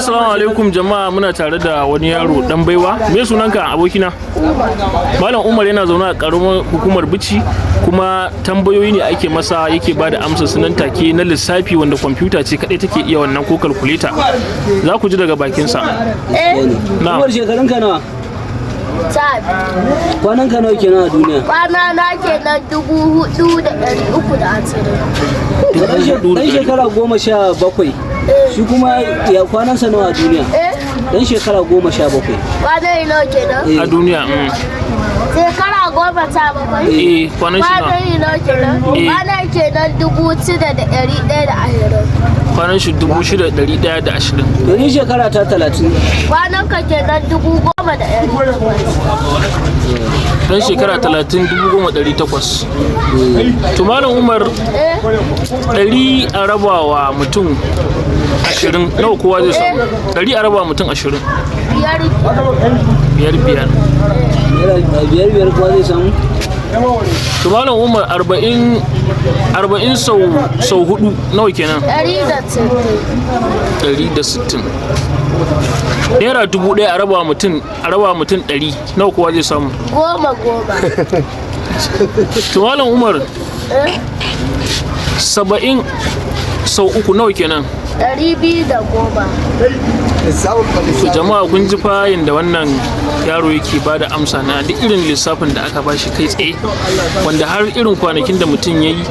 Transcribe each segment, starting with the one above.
Assalamu alaikum jama'a, muna tare da wani yaro dan baiwa. Me sunanka, abokina? Malam Umar yana zaune a karamar hukumar Bichi, kuma tambayoyi ne ake masa yake bada amsa sunan take na lissafi, wanda kwamfuta ce kadai take iya wannan, ko calculator. Za ku ji daga bakinsa. Na'am. Umar, shekarun ka nawa? Sha. Kwanan ka nawa kenan a duniya? Kwana na kenan 4320. Dan shekara 17. Shi kuma ya kwanansa nawa a duniya? Eh? Dan shekara 17. Kwana nawa kenan? A duniya. Shekara 17. Eh, kwanan shi nawa? Kwana nawa kenan? Eh. Kwana kenan 6120. Kwanan shi 6120. To, ni shekara ta 30. Kwanan ka kenan 10800. Dan shekara 30, 10800. To, Malam Umar, Eh? 100 a rabawa mutum 20, nawa kowa zai samu? 100 a rabawa mutum 20. Biyar. Biyar biyar. Naira biyar biyar kuwa zai samu? To, Malam Umar, 40 40 sau hudu nawa kenan? 160. 160. Naira 1000 a rabawa mutum 100, nawa kowa zai samu? Goma goma. To, Malam Umar, Eh? 70 sau uku nawa kenan? 210. To jama'a, kun ji fa yanda wannan yaro yake ba da amsa na duk irin lissafin da aka bashi kai tsaye, wanda har irin kwanakin da mutum ya yi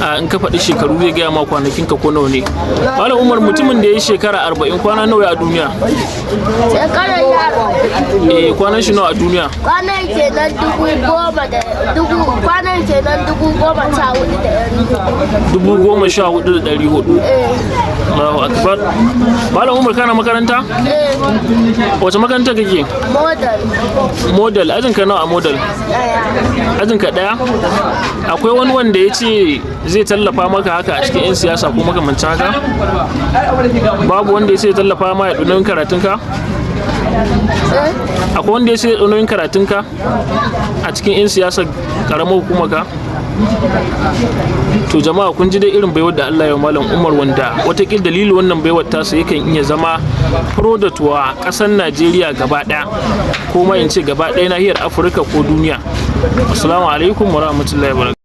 a in ka faɗi shekaru zai gaya ma kwanakin ka ko nawa ne. Malam Umar, mutumin da ya yi shekara 40, kwana nawa ya a duniya? Shekarar yaro. Eh, kwanan shi nawa a duniya? Kwanan kenan dubu goma da dubu, kwanan kenan 14400. 14400. Eh. Allahu akbar. Malam Umar, kana makaranta? Eh. Wace makaranta kake? Model. Model. Ajin ka nawa a Model? Daya. Ajin ka daya. Akwai wani wanda ya ce zai tallafa maka haka a cikin 'yan siyasa ko makamancin haka? Babu wanda ya ce zai tallafa ma ya ɗau nauyin karatunka? Eh. Akwai wanda ya ce zai ɗau nauyin karatunka a cikin 'yan siyasar karamar hukumar ka? To jama'a, kun ji dai irin baiwar da Allah ya Malam Umar, wanda watakil dalilin wannan baiwar tasa yakan iya zama product wa ƙasar Najeriya gaba ɗaya, ko ma in ce gaba ɗaya nahiyar Afirka ko duniya. Assalamu alaikum wa rahmatullahi wa barakatuh.